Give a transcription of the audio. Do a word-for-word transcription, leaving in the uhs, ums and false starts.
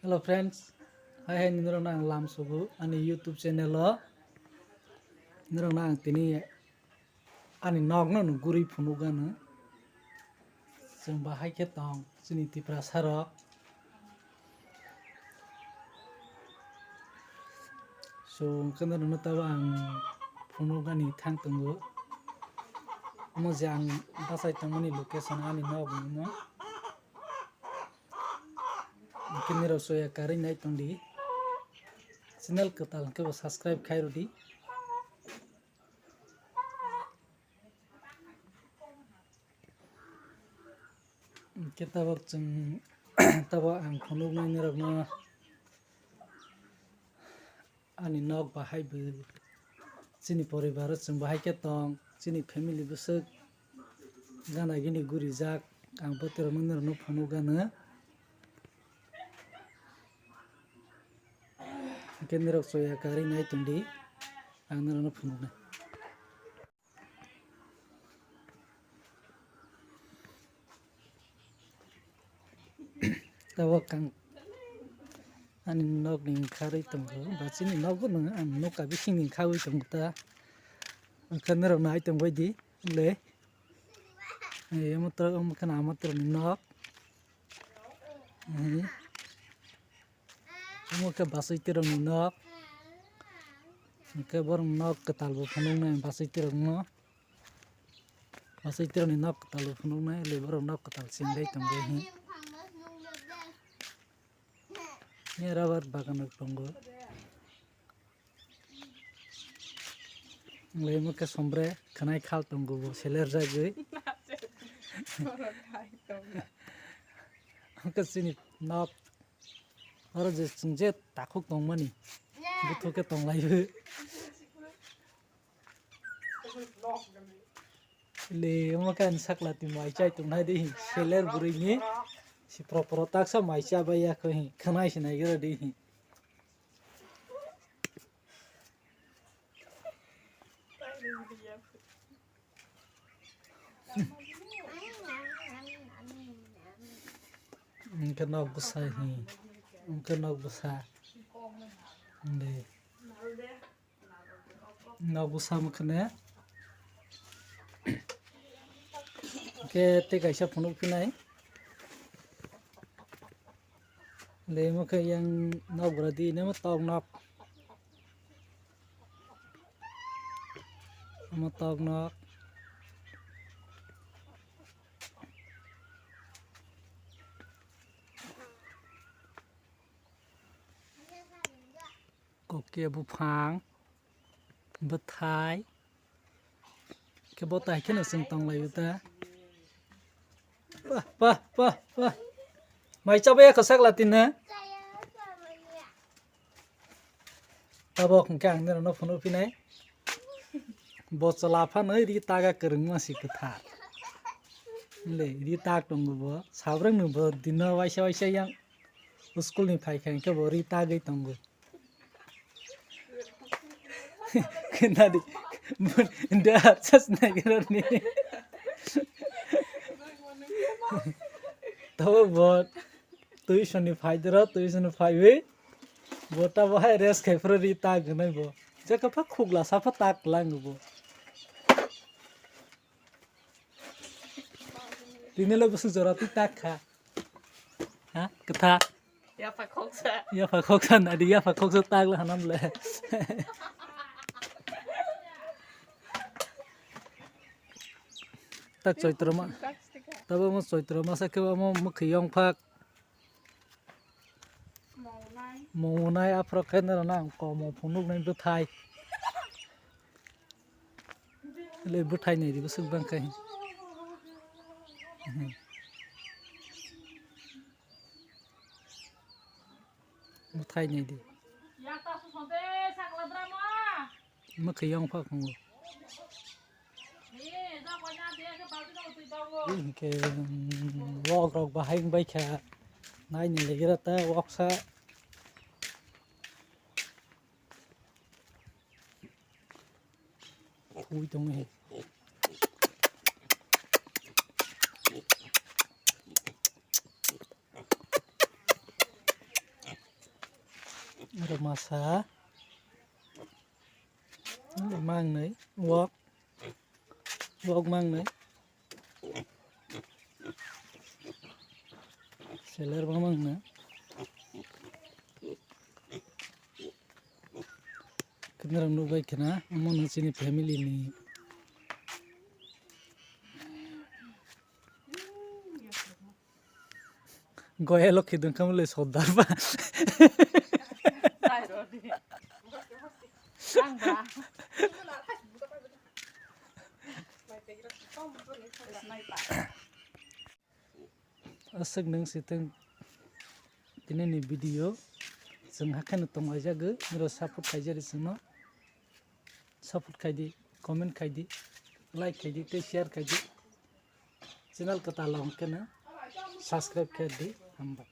Hello friends, hai hai norokno ang lam sugo ani YouTube channel o. Norokno ang tini ani nokno no guri phunukgano. Chwng bahai khe tong chini Tiprasa rok. So hwnkhe norokno tabo ang phunukgani thang tongo. Omo je ang bachai tongmani location ani nok ni no. Hwnkhe nirok soya karwi nai tongdi. Channel kwtal hwnkhe bo subscribe khai rwdi. Hwnkhe tabok chwng tabok ang phunuknai nirokno. Ani nok bahai bo chini poribar o chwng bahai khe tong, chini family bwswk gana gini gurijak, ang bo terok nini rokno phunukgano. Hwnkhe nirok soya karwi nai tongdi, ang nirokno phunuknai. Tabok ang ani nokni wngkharwi tongo, ba chini nokbo nwngo, ang nokha bisingni wngkharwi tongo ta. Wngkha norok nai tongbaidi le. Omo tok, omo kheno amatorokni nok. Omo khe bachai twi rokni nok. Hwnkhe borok nok kwtal bo phunuknai bachai twi rokno. Bachai twi rokni nok kwtal bo phunuknai le borok nok kwtal chengrai tongbai hi. Ni rubber bagan rok tongo. Omo khe sombre khwnai khal tongo bo seler jagwi. Hwnkhe chini nok oro je chwng je takhuk tongmani buthuk khe tonglaio. Le omo khe ani sakla twi mai chai tongnai de hi seler bwrwi ni si pro pro taksa mai cha bai ya kho hi khwnai si nai gra de hi. Hwnkhe nok bwsa hi, hwnkhe nok bwsa. Inde. Nok bwsa mwkhane. Hwnkhe tei kaisa phunuk phinai. Le mwkhai yang nok bwradi nemo tok nok. Omo tok nok. Kokya buphang, bwthai, khe bo tai kheno chwng tonglaio ta. Pah, pah, pah, pah. Mai chabaya kho sakla tini. Tabok hwnkhe ang nirokno phunuk phinai. Bo chwla phano ri taga kwrwngma si kwthar. Le ri tag tongo bo. Sabrangno bo dino waisa waisa yang school ni phai kha hwnkhe bo ri tagwi tongo. Khe nadi, da chas naigrani. Tabo bo tuition ni phai doro, tuition ni phaiwi bo tabo hai rest khai phuru ri ta gwnai bo. Jaka pha khugla sa pha ta kwlang bo. Tini le bwswk jora twi tak kha. Ha? Kwtha? Yapha khoksa. Yapha khoksa nadi, yapha khoksa tak la hanam le. Tak choitro ma. Tabo mo choitro masa khe mo mwkhwi yong phak. Monai aphro khe nang komo phunuk nai bwthai. Le bwthai nai di bwswk bang khe. Bwthai nai di. Mwkhwi yong phak phungo. Hinkhe, um, wok rok bahai wng bai kha. Naini legra ta woksa. Khui tong he. Oro masa. Mangnai. Wok. Wok mangnai. Seller ba mangna. Kwnarang nukbai khna, omo no chini family ni. Goya lokhi dun khamle sodar ba. Aswk nung si tong tini ni video chwng hakheno tonglaijagwi, niro support khaijari chwngno. Support khaidi, comment khaidi, like khaidi tei share khaidi. Channel kwtal hwnkhe no subscribe khaidi, hambai.